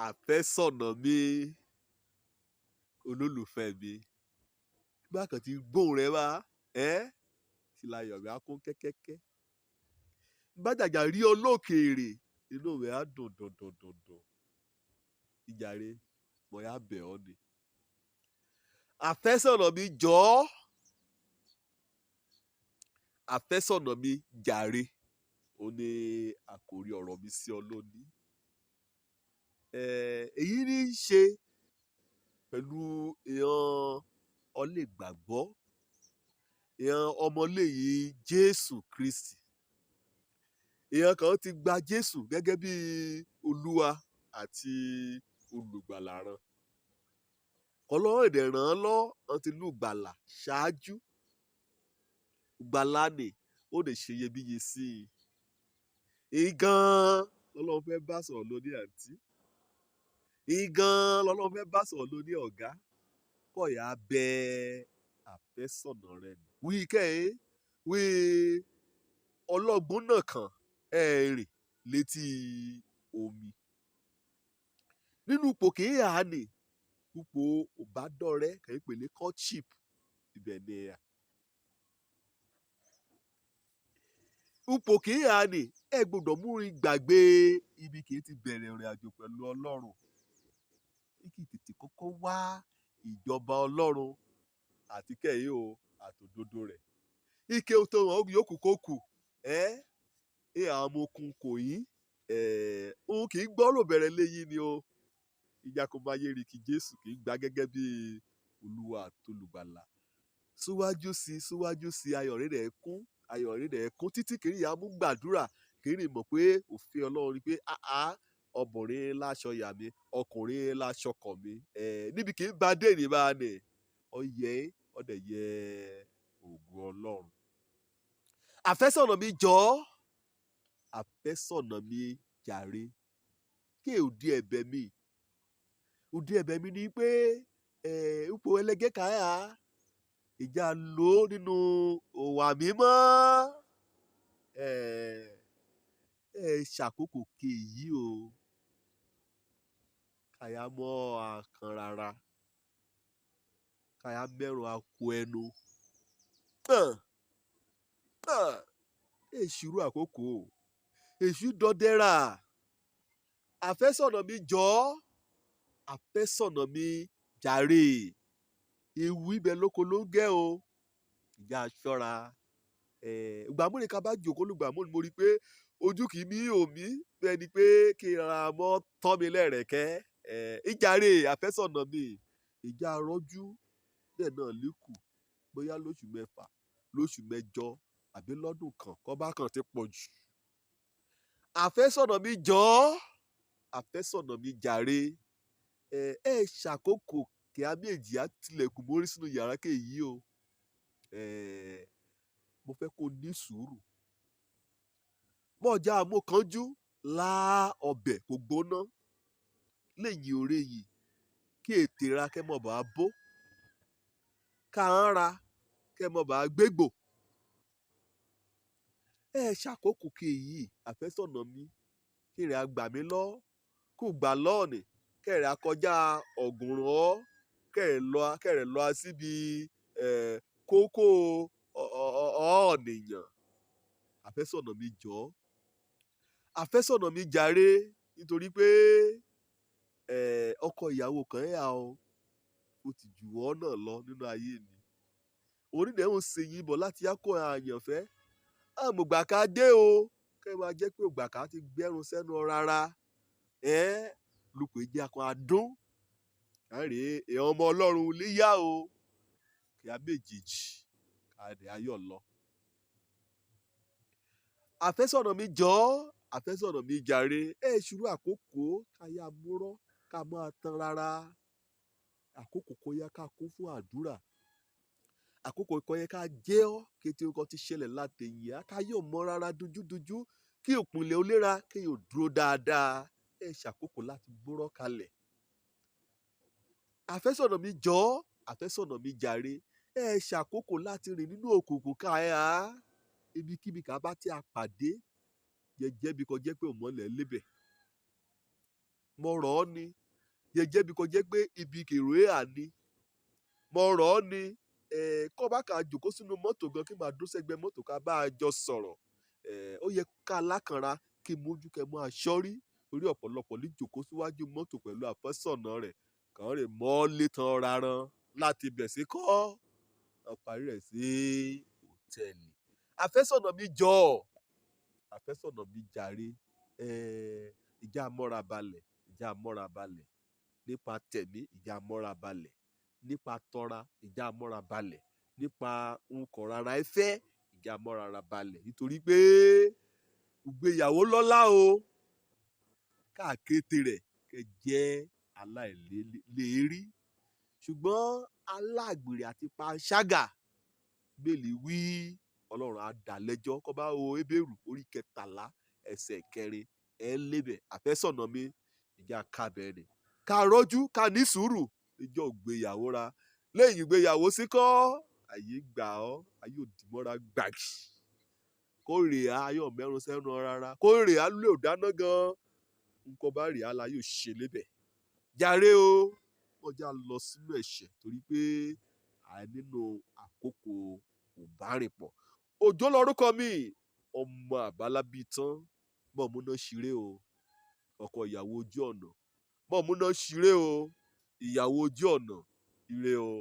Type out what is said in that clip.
Àfẹ́sọ̀nà mi, olólùfẹ́ mi, bá kàn ti gbóhùn rẹ wá, ẹ́ tí láyọ̀ mi á kún kẹ́kẹ́kẹ́. Bá jàjà rí ọ lókèèrè, inú mi á dùn dùn dùn dùn dùn. Ìjàre, mo yá bẹ̀ ọ́ ni. Àfẹ́sọ̀nà mi jọ̀ọ́, àfẹ́sọ̀nà mi jàre, ó ní àkòrí ọ̀rọ̀ mi sí ọ lónìí. Èyí ní í ṣe pẹ̀lú ìran ọlẹ́gbàgbọ́, ìran ọmọlẹ́yìn Jésù Kristi. Ìran kan ti gba Jésù gẹ́gẹ́ bí Olúwa àti olùgbàlà rán. Ọlọ́run dẹ̀ ràn án lọ́, wọ́n ti lùgbàlà ṣáájú. Ìgbàlà nì, ó lè ṣe iyebíye sí i. Èyí gan-an lọ́lọ́run fẹ́ bá sọ̀rọ̀ lóní àǹtí. Èyí gan-an lọ́lọ́run fẹ́ bá sọ̀rọ̀ lóní ọ̀gá. Kọ̀yà bẹ àfẹ́sọ̀nà rẹ nì. Wí kẹ́ wí ọlọ́gbọ́n náà kàn ẹ̀ rìn létí omi. Nínú ipò kéèyàn nì, ipò ìbádọ́rẹ́ kàn ń pè ní courtship, ibẹ̀ ni à. Ipò kéèyàn nì, ẹ gbọ́dọ̀ múrin gbàgbé ibi kìí ti bẹ̀rẹ̀ ìrìn àjò pẹ̀lú Ọlọ́run. Kí tètè kọ́kọ́ wá ìjọba Ọlọ́run àti kẹ́yìn o àtòdodo rẹ̀. Ike tó hàn yòókù kó kù, ẹ́ ẹ́ àwọn ọmọ okun kò yín, ẹ̀ òun kì í gbọ́ ló bẹ̀rẹ̀ léyìn ni o. Ìjà kò máa yé rí kí Jésù kì í gba gẹ́gẹ́ bí Olúwa àtolùgbàlà. Síwájú sí, síwájú sí, ayọ̀ rẹ̀ kún, ayọ̀ rẹ̀ kún títí kiri ìyá mú gbàdúrà, kiri mọ̀ pé òfin Ọlọ́run ni pé àá ọmọbìnrin láṣọ yà mí, ọkùnrin láṣọ kọ̀ mí. Níbi kì í ba dé ní bá ní, ọyẹ ọdẹ yẹ ògo Ọlọ́run. Àfẹ́sọ̀nà mi jọ̀ọ́, àfẹ́sọ̀nà mi jàre, kí òdi ẹ̀bẹ̀ mi. Òdi ẹ̀bẹ̀ mi ni pé ipò ẹlẹgẹ́ káyà ìjà lò nínú òwà mímọ́. Ẹ ṣàkókò kéyìí o. Káyà mọ́ àkàn rárá. Káyà mẹ́rùn àkó ẹnu. Èṣù àkókò. Èṣù dọdẹ́rà. Àfẹ́sọ̀nà mi jọ̀ọ́, àfẹ́sọ̀nà mi jàre. Ewu ibẹ̀ lóko ló ń gẹ́ o. Ìjà ṣọ́ra. Ìgbà múni ká bá jòkó lùgbà múni mo rí pé ojú kì í mí òmí bẹ́ẹ̀ ni pé kí n ra mọ́ tọ́ mi lẹ́rẹ̀kẹ́. Ìjàre àfẹ́sọ̀nà mi, ìjà rọ́jú bẹ́ẹ̀ náà líkù bóyá lóṣù mẹ́fà, lóṣù mẹ́jọ àbí lọ́dún kan kọ́ bá kan ti pọ̀ jù. Àfẹ́sọ̀nà mi jọ̀ọ́, àfẹ́sọ̀nà mi jàre. Ẹ ṣàkókò kí a méjì á tilẹ̀kùn mórí sínú yàrá kéyìí o. Mo fẹ́ kó ní sùúrù. Bọ́ọ̀jà mo kánjú lá ọbẹ̀ kò gbóná. Lẹ́yìn òre yìí kí ètè ra kẹ́ mọ̀ bá bó. Ká ń ra kẹ́ mọ̀ bá gbégbò. Ẹ ṣàkókò kéyìí àfẹ́sọ̀nà mi kí rẹ̀ á gbà mí lọ́, kó gbà lọ́ọ̀nì, kẹ́ rẹ̀ á kọjá ọ̀gùnrùn ọ́, kẹ́ rẹ̀ lọ síbi kókó ọ̀ọ́nìyàn. Àfẹ́sọ̀nà mi jọ̀ọ́, àfẹ́sọ̀nà mi jàre nítorí pé ọkọ ìyàwó kan ẹ̀ á o, ó ti jù ọ́ náà lọ nínú ayé mi. Onídẹ̀ẹ́ ń ṣe yín bọ̀ láti yá kó àyànfẹ́. Àmọ̀gbà ká dé o, kẹ́ máa jẹ́ pé ògbà ká ti gbẹ́run sẹ́nu ọ rárá. Lùpẹ̀ jẹ́ akọ adún. Káre èèyàn ọmọ Ọlọ́run léyà o. Kí a méjèèjì ká dẹ̀ ayọ̀ lọ. Àfẹ́sọ̀nà mi jọ̀ọ́, àfẹ́sọ̀nà mi jàre. Ẹ ṣùrù àkókò ká yá múrọ́ ká máa tan rárá. Àkókò kò yẹ ká kún fún àdúrà. Àkókò kò yẹ ká jẹ́ ọ́ kété nǹkan ti ṣẹlẹ̀ látẹ̀yìn á ká yóò mọ́ rárá dojúdojú kí òpìnlẹ̀ oléra kí yóò dúró dáadáa. Ẹ ṣàkókò láti gbórọ́ kalẹ̀. Àfẹ́sọ̀nà mi jọ̀ọ́, àfẹ́sọ̀nà mi jàre. Ẹ ṣàkókò láti rìn nínú òkùnkùn ká ẹ á. Ibikíbi ká bá tí a pàdé, jẹ́jẹ́ bí kò jẹ́ pé òmọ́lẹ̀ lébẹ̀. Mo rọ̀ ọ́ ni jẹjẹ́ bí kò jẹ́ pé ibi kèrò ẹ̀ à ní. Mo rọ̀ ọ́ ni kọ́ bá kà jòkó sínú mọ́tò gan kí màá dúró sẹ́gbẹ́ mọ́tò ká bá a jọ sọ̀rọ̀. Ó yẹ ká lákànra kí mójú kẹ mọ́ aṣọ rí orí ọ̀pọ̀lọpọ̀ ní jòkó síwájú mọ́tò pẹ̀lú àfẹ́sọ̀nà rẹ̀ kàn rè mọ́ létan raran láti bẹ̀ sí kọ́ ọ parí rẹ̀ sí hòtẹ́ẹ̀lì. Àfẹ́sọ̀nà mi jọ, àfẹ́sọ̀nà mi jàre. Ìjà mọ́ra balẹ̀, ìjà mọ́ra balẹ̀ nípa tẹ̀mí, ìjà mọ́ra balẹ̀ nípa tọra, ìjà mọ́ra balẹ̀ nípa nǹkan rárá ẹ fẹ́, ìjà mọ́ra balẹ̀ nítorí pé ìgbéyàwó lọ́lá o. Káàkété rẹ̀ kẹ jẹ́ aláìléèrí, ṣùgbọ́n alágbèrè àti panṣágà bẹ́ẹ̀lì wí Ọlọ́run á dá lẹ́jọ́. Kọ́ bá wo Hébérù orí 13 ẹsẹ̀ 4 ẹ lébẹ̀. Àfẹ́sọ̀nà mi, ìjà kábẹ́ ni ká rọ́jú ká ní sùúrù ìjọ ìgbéyàwó ra lẹ́yìn ìgbéyàwó sí kọ́ àyè gbà ọ́ ayé òdìmọ́ra gbàgì kó rè á ayọ̀ mẹ́run sẹ́nu rárá kó rè á lè dáná gan nǹkan bá rè á la yóò ṣe lébẹ̀ jàre o. Wọ́n já lọ sínú ẹ̀ṣẹ̀ torí pé à nínú àkókò ìbárìnpọ̀. Òjó lorúkọ mi, ọmọ àbálábí tán mọ̀múná ṣeré o, ọkọ ìyàwó ojú ọ̀nà mọ̀múná ṣeré o, ìyàwó ojú ọ̀nà ire o.